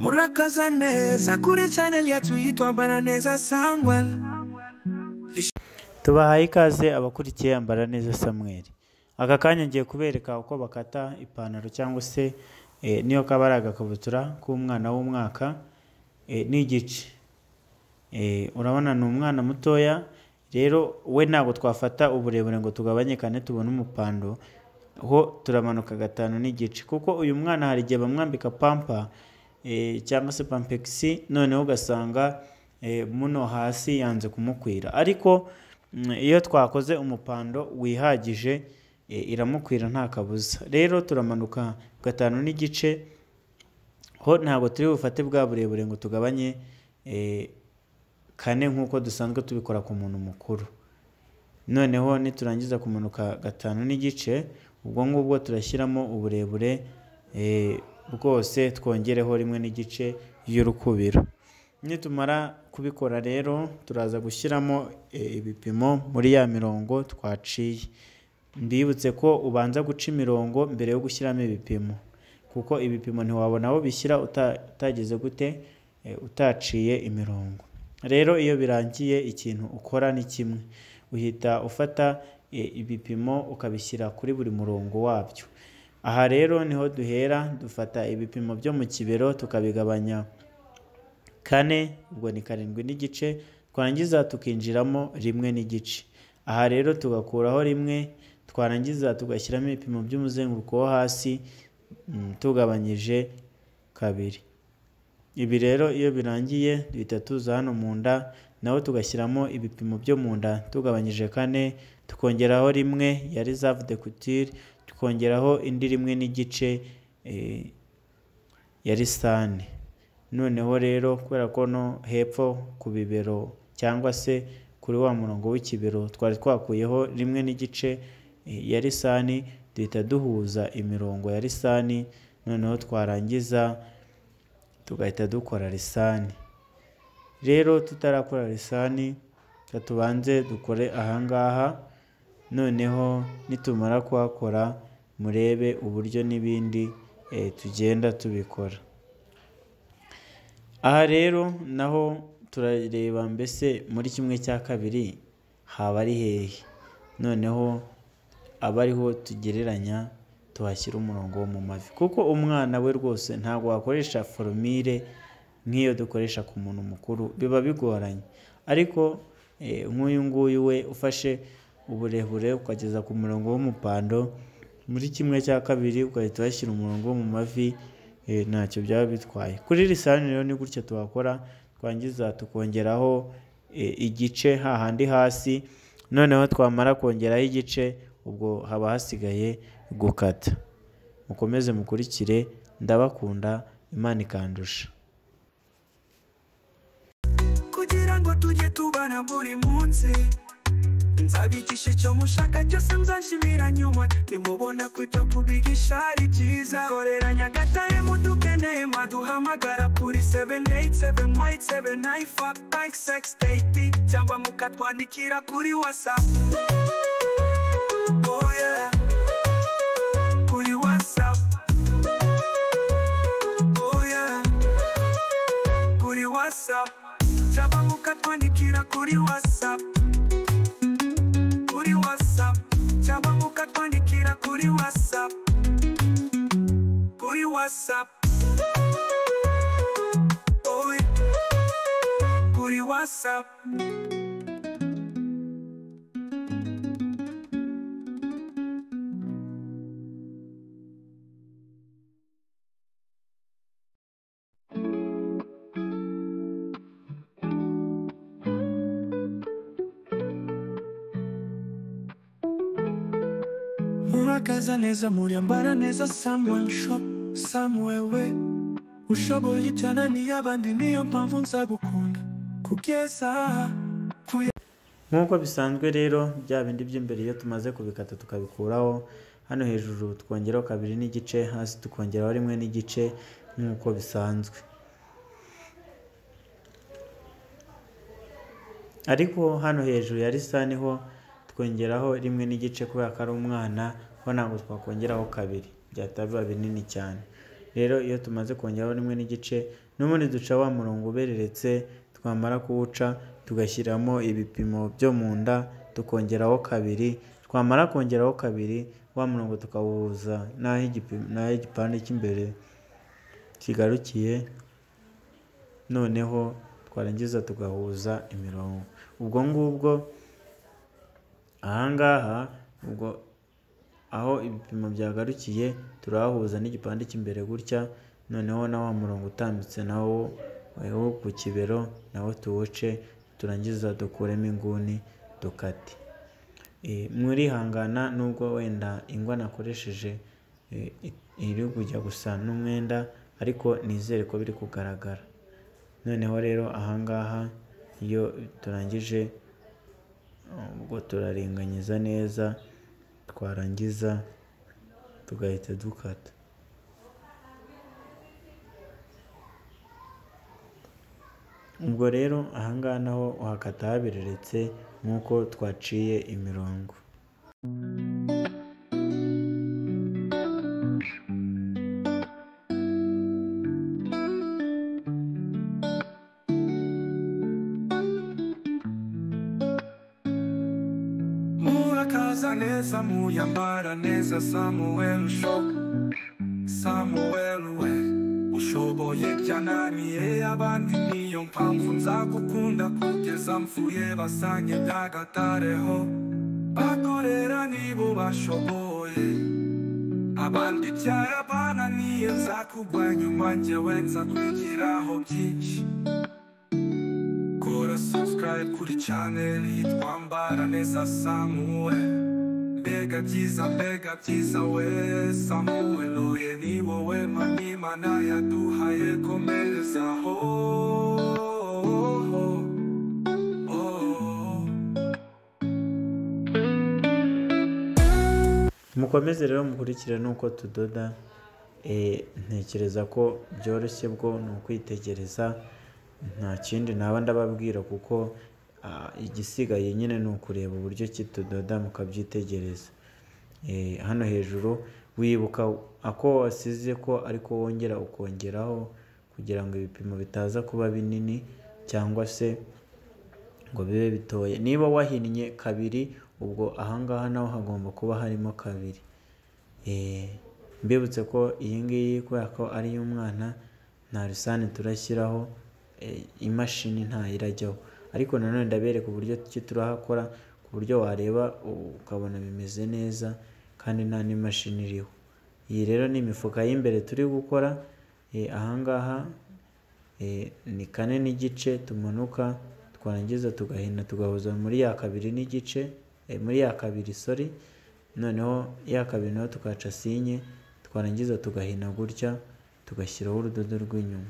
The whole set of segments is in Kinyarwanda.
Murakaza neza kuri channel yacu yitwa Ambaraneza Samuel. Tubahaye ikaze abakurikiye Ambaraneza Samuel. Aka kanya ngiye kubereka uko bakata ipantaro cyangwa se niyo kaba ari agakabutura k'umwana w'umwaka n'igice. Urabona ni umwana mutoya, rero we ntabwo twafata uburebure ngo tugabanye kane tubone umupando, ho turamanuka 5.5, kuko uyu mwana hari igihe bamwambika pampa cyangwa se pampegisi, noneho ugasanga muno hasi yanze kumukwira. Ariko iyo twakoze umupando wihagije iramukwira nta kabuza. Rero turamanuka 5.5, ho ntabwo turi bufate bwa burebure ngo tugabanye 4 nk'uko dusanzwe tubikora ku muntu mukuru. Noneho niturangiza kumanuka 5.5, ubwo ngubwo turashyiramo uburebure bwose, twongereho 1.5 y'urukubiro. Nitumara kubikora rero turaza gushyiramo ibipimo muri ya mirongo twaciye. Mbibutse ko ubanza guca imirongo mbere yo gushyiramo ibipimo, kuko ibipimo ntiwabona aho bishyira utageze gute, utaciye imirongo. Rero iyo birangiye ikintu ukora ni kimwe, uhita ufata ibipimo ukabishyira kuri buri murongo wabyo. Aha rero niho duhera dufata ibipimo byo mu kibero tukabigabanya 4, ubwo ni 7.5, twarangiza tukinjiramo 1.5. Aha rero tugakuraho 1, twarangiza tugashyiramo ibipimo by'umuzenguruko wo hasi tugabanyije 2. Ibi rero iyo birangiye duhita tuza hano mu nda, naho tugashyiramo ibipimo byo mu nda tugabanyije 4, tukongeraho 1 ya reserve de couture, tukongeraho indi 1.5 ya lisane. Noneho rero kubera ko no hepfo ku bibero cyangwa se kuri wa murongo w'ikibero twari twakuyeho 1.5 ya lisani, duhita duhuza imirongo ya lisani, noneho twarangiza tugahita dukora lisani. Rero tutarakora lisani tubanze dukore ahangaha, noneho nitumara kuhakora murebe uburyo n'ibindi tugenda tubikora. Aha rero naho turareba mbese muri 1/2 haba ari hehe, noneho aba ariho tugereranya tuhashyira umurongo wo mu mavi, kuko umwana we rwose ntabwo wakoresha forumire nk'iyo dukoresha ku muntu mukuru, biba bigoranye. Ariko nk'uyu nguyu we ufashe uburebure ukageza ku murongo w'umupando muri 1/2 ugahita uhashyira umurongo wo mu mavi, ntacyo byaba bitwaye. Kuri lisani rero ni gutya tuhakora, twangiza tukongeraho igice hahandi hasi, noneho twamara kongeraho igice ubwo haba hasigaye gukata. Mukomeze mukurikire, ndabakunda, Imana ikandusha. Kugira ngo tujye tubana buri munsi, nzabigisha icyo mushaka cyose, nzashimira nyuma nimubona ko ibyo kubigisha ari byiza. Korera Nyagatare mudukeneye, mwaduhamagara kuri 7878795680 cyangwa mukatwandikira kuri WhatsApp. Oh yeah, kuri WhatsApp. Oh yeah, kuri WhatsApp cyangwa mukatwandikira kuri WhatsApp. Kuri WhatsApp cyangwa mukatwandikira kuri WhatsApp. Kuri WhatsApp. Oh yeah, kuri WhatsApp. Murakaza neza muri Ambaraneza Samuel Shop. Samuel we ushoboye ibyananiye abandi, niyo mpamvu nzagukunda kugeza. Nk'uko bisanzwe rero bya bindi by'imbere iyo tumaze kubikata tukabikuraho, hano hejuru twongeraho 2.5, hasi tukongeraho 1.5 nk'uko bisanzwe. Ariko hano hejuru ya lisani ho twongeraho 1.5 kubera ko ari umwana, Ko ntabwo twakongeraho kabiri, byahita biba binini cyane. Rero iyo tumaze kongeraho rimwe n'igice, n'ubundi duca wa murongo ubereretse, twamara kuwuca tugashyiramo ibipimo byo mu nda, tukongeraho kabiri, twamara kongeraho kabiri wa murongo tukawuhuza n'aho igipande cy'imbere kigarukiye, noneho twarangiza tugahuza imirongo. Ubwo ngubwo ahangaha ubwo aho ibipimo byagarukiye turahuza n'igipande cy'imbere gutya, noneho na wa murongo utambitse nawo wo ku kibero nawo tuwuce, turangiza dukuremo inguni dukate. Murihangana nubwo wenda ingwa nakoresheje iri kujya gusa n'umwenda, ariko nizere ko biri kugaragara. Noneho rero ahangaha iyo turangije ubwo turaringaniza neza, twarangiza tugahita dukata. Ubwo rero ahangaha naho uhakata habireretse nk'uko twaciye imirongo. Murakaza neza, muyambara neza, Samuel Shop, Samuel we ushoboye byananiye abandi, niyo mpamvu nzagukunda kugeza mfuye. Basanye byagatareho bakorera nibo bashoboye, abandi byarabananiye, nzakugwa nyuma njyewe nzakwigiraho byinshi. Kora subscribe kuri channel yitwa Ambara Neza Samuel. Mbega byiza we Samuel, oye ni wowe Imana yaduhaye, komerezaho. Mukomeze rero mukurikire nuko tudoda. Ntekereza ko byoroshye, bwo ni ukwitegereza, nta kindi naba ndababwira, kuko igisigaye nyine ni ukureba uburyo ki tudoda mukabyitegereza. Hano hejuru wibuka ako wasize ko ariko wongera ukongeraho kugira ngo ibipimo bitaza kuba binini cyangwa se ngo bibe bitoye. Niba wahinnye kabiri, ubwo ahangaha naho hagomba kuba harimo kabiri. Mbibutse ko iyi ngiyi kubera ko ari iy'umwana nta rusane turashyiraho, imashini nta irajyaho, ariko nanone ndabereka uburyo ki turahakora ku buryo wareba ukabona bimeze neza kandi nta n'imashini iriho. Iyi rero ni imifuka y'imbere turi gukora. Ahangaha ni 4 n'igice tumanuka, twarangiza tugahina tugahuza muri ya 2 n'igice, muri ya 2 sorry, noneho ya 2 naho tukaca sinye, twarangiza tugahina gutya tugashyiraho urudodo rw'inyuma.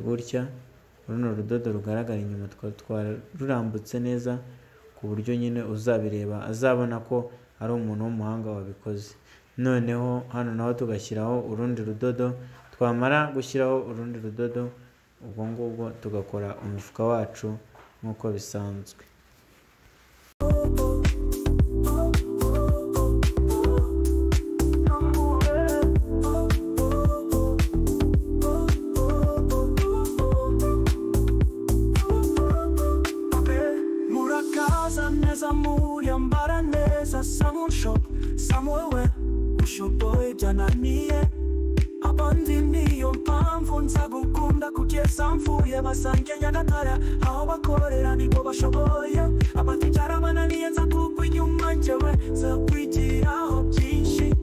Gutya runo rudodo rugaragara inyuma twarurambutse neza ku buryo nyine uzabireba azabona ko ari umuntu w'umuhanga wabikoze. Noneho hano naho tugashyiraho urundi rudodo, twamara gushyiraho urundi rudodo ubwo ngubwo tugakora umufuka wacu nk'uko bisanzwe. Murakaza neza, muyambara neza, Samuel Shop, Samuel we ushoboye byananiye abandi, niyo mpamvu nzagukunda kugeza mfuye. Basange Nyagatare aho bakorera nibo bashoboye, abandi byarabananiye, nzakugwa inyuma njyewe nzakwigiraho byinshi.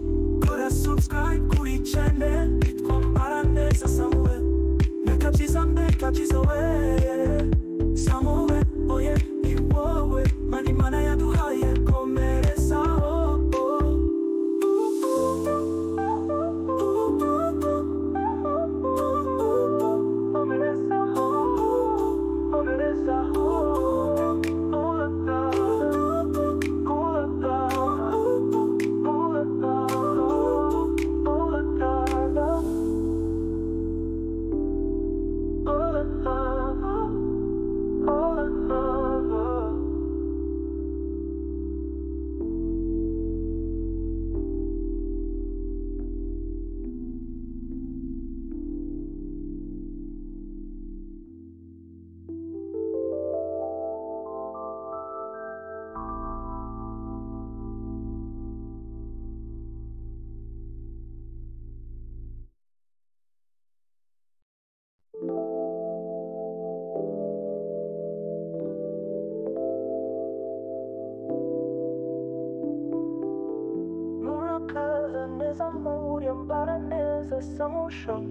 Kora subscribe kuri channel yitwa Ambara Neza Samuel. Mbega byiza we Samuel, oye ni wowe Imana yaduhaye, komerezaho. neza muri Ambara Neza Samu Shop.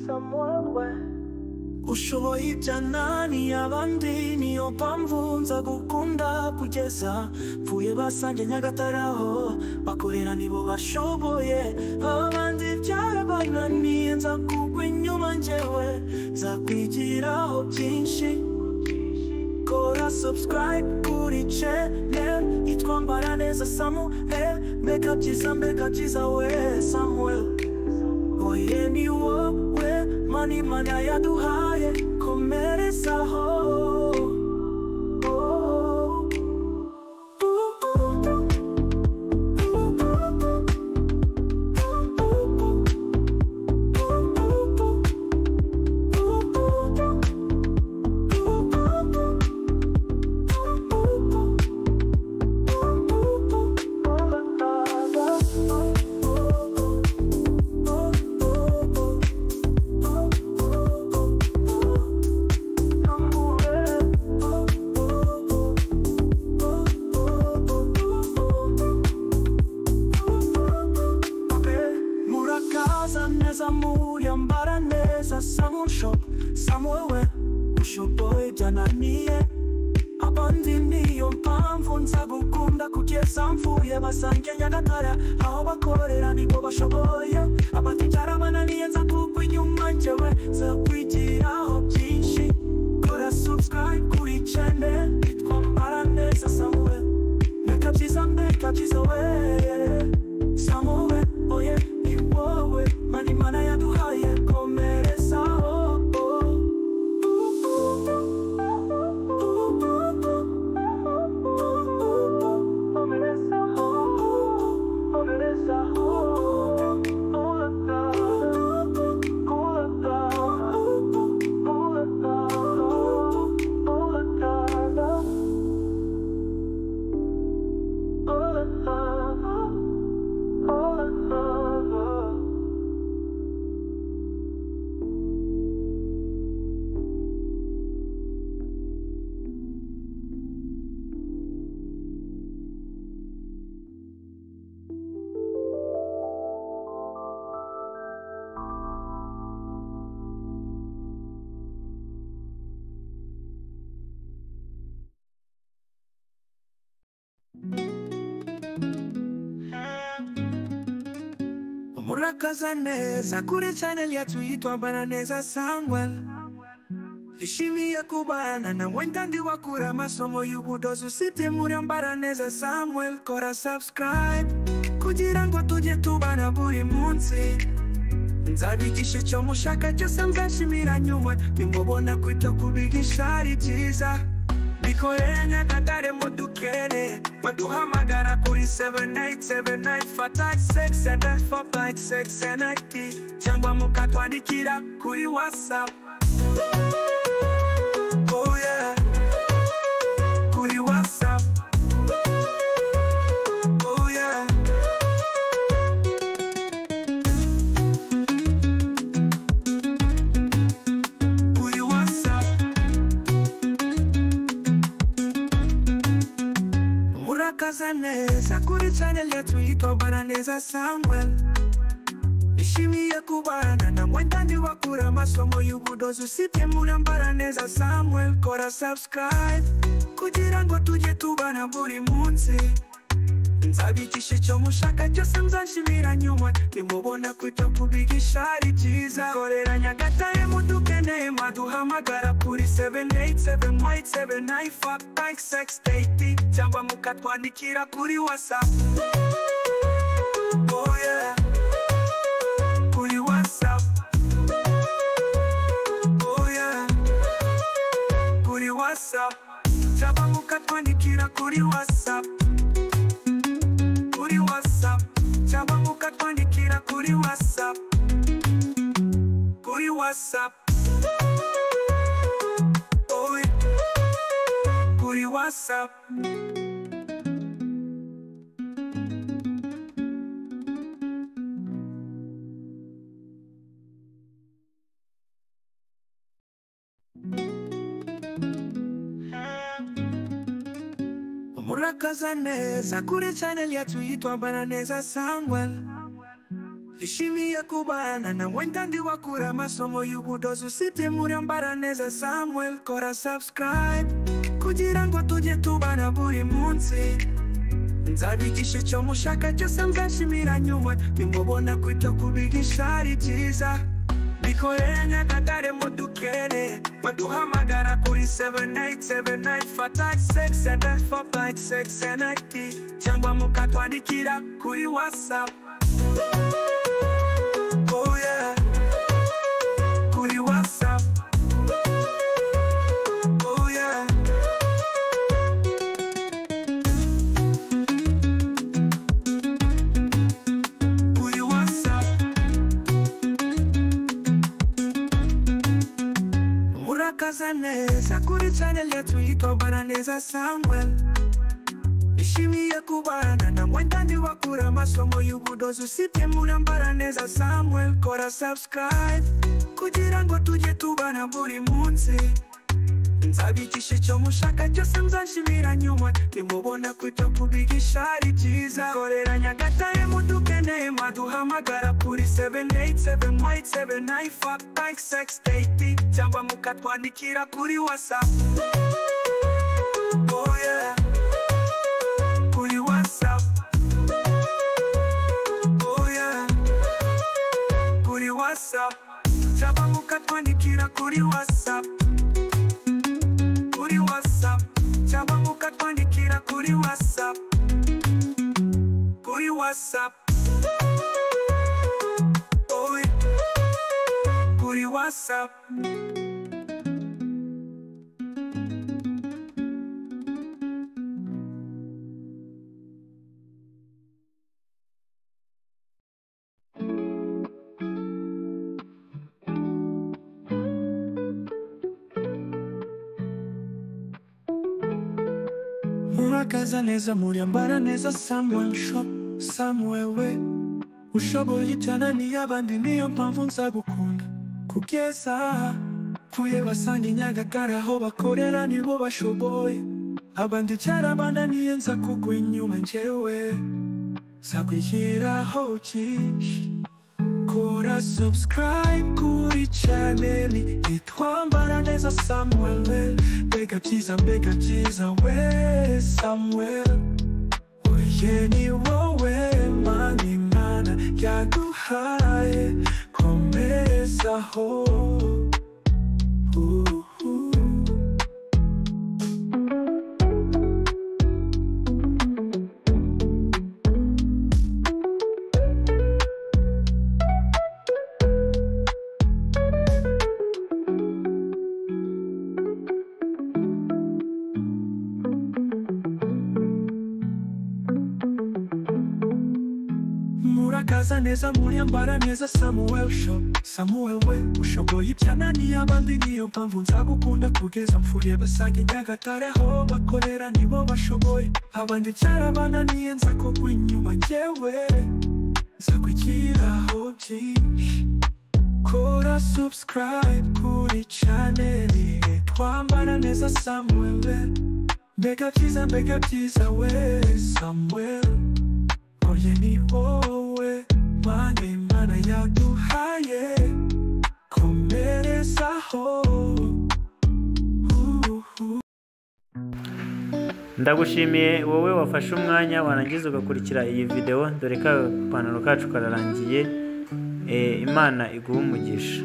Samuel we. Ushoboye ibyananiye abandi, niyo mpamvu nza gukunda kugeza pfuye. Basange Nyagatare aho bakorera nibo bashoboye, abandi byarabananiye. Nza kugwa inyuma njyewe nzakwigiraho byinshi. Kora subscribe kuri channel yitwa Ambara Neza Samuel. Mbega byiza, mbega byiza we Samuel. Oye ni wowe mani mana yaduhaye, komerezaho. Oh. Murakaza neza muri Ambara Neza Samu Shop. Samuel we, ushoboye byananiye abandi, niyo mpamvu nzagukunda kugeza mvuye. Basange Nyagatare aho bakorera nibo bashoboye, abandi byarabananiye. Nza kugwa inyuma njyewe nzakwigiraho byinshi. Kora subscribe kuri channel yitwa Ambara Neza Samuel. Mbega byiza, mbega byiza we Samuel. Oye ni wowe mani mana yaduhaye, komerezaho. Murakaza neza kuri channel yacu yitwa Ambara Neza Samuel. Nishimiye kubana na wenda ndi wakura amasomo y'ubudozi usibye muri Ambara Neza Samuel. Kora subscribe kugira ngo tujye tubana buri munsi. Nzabigisha icyo mushaka cyose, nzashimira nyuma nimubona kwita kubigisha ari byiza. Bikorere Nyagatare mudukere, baduhamagara kuri 7879567456 cyangwa mukatwandikira kuri WhatsApp. Oh yeah. Kuri WhatsApp. Oh yeah. Kuri WhatsApp. Murakaza neza kuri channel yacu yitwa Ambara Neza Samuel. Nishimiye kubana na mwenda ndi wakura amasomo y'ubudozi usibye muri Ambara Neza Samuel. Kora subscribe kugira ngo tujye tubana buri munsi. Nzabigisha icyo mushaka cyose, nzashimira nyuma nimubona kwita kubigisha ari byiza. Korera Nyagatare mudukeneye, mwaduhamagara kuri 7878795680 cyangwa mukatwandikira kuri WhatsApp. Oh yeah. Kuri WhatsApp. Oh yeah. Kuri WhatsApp. Cyangwa mukatwandikira kuri WhatsApp. Kuri WhatsApp. Cyangwa mukatwandikira kuri WhatsApp. Kuri WhatsApp. Oh yeah. Kuri WhatsApp. Murakaza neza kuri channel yacu yitwa Ambara Neza Samuel. Nishimiye kubana nawe ndandi wakura amasomo y'ubudozi usibye muri Ambaraneza Samuel. Kora subscribe kugira ngo tujye tubana buri munsi. Nzabigisha icyo mushaka cyose mzanshimira nyuma, nimubona kwita kubigisha ari byiza. Bikorere Nyagatare mudukere, baduhamagara kuri 7879567456 cyangwa mukatwandikira kuri WhatsApp. Oh yeah, kuri WhatsApp. Oh yeah. Kuri WhatsApp. Murakaza neza kuri channel yetu yitwa Ambaraneza Samuel. Nishimiye kubana namwe ndandi wakura amasomo y'ubudozi usibye muri Ambaraneza Samuel. Kora subscribe kugira ngo tujye tubana buri munsi. Nzabigisha icyo mushaka cyose mzanshimira nyuma, nimubona kwita kubigisha ari byiza. Korera Nyagatare mudukeneye, mwaduhamagara kuri 7878795680 cyangwa mukatwandikira kuri WhatsApp. Oh yeah, kuri WhatsApp. Oh yeah, kuri WhatsApp. Cyangwa mukatwandikira kuri WhatsApp. Kuri WhatsApp. Cyangwa mukatwandikira kuri WhatsApp. Kuri WhatsApp. Oh yeah, kuri WhatsApp. Murakaza neza muri Ambaraneza Samuel Shop. Samuel we ushoboye ibyananiye abandi, niyo mpamvu nzagukunda kugeza mfuye. Basanga i Nyagatare aho bakorera nibo bashoboye, abandi cyarabananiye nza kugwa inyuma njyewe nzakwishyiraho byinshi. Kora subscribe kuri channel yitwa Ambaraneza Samuel. Mbega byiza we Samuel, oye ni wowe Mana Imana yaduhaye, komezaho. Murakaza neza muri Ambaraneza Samuel Shop. Samuel we ushoboye ibyananiye abandi, niyo mpamvu nzagukunda kugeza mfuye. Basanga i Nyagatare aho bakorera nibo bashoboye, abandi cyarabananiye nza kugwa inyuma njyewe nzakwigiraho byinshi. Kora subscribe kuri channel yitwa Ambaraneza Samuel. Mbega byiza we Samuel, oye ni wowe Mana Imana yaduhaye, komerezaho. Ndagushimiye wowe wafashe umwanya warangiza ugakurikira iyi video. Dore ka ipantaro kacu kararangiye. Imana iguhe umugisha.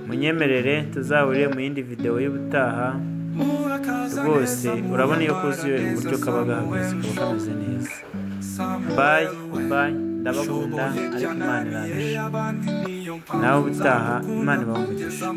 Munyemerere tuzahurire mu yindi video y'ubutaha. Rwose urabona iyo kuzuye uburyo kaba gahagaze, kaba kameze neza. Bye bye, ndabakunda ariko Imana irandusha. Nawe ubutaha Imana ibahe umugisha.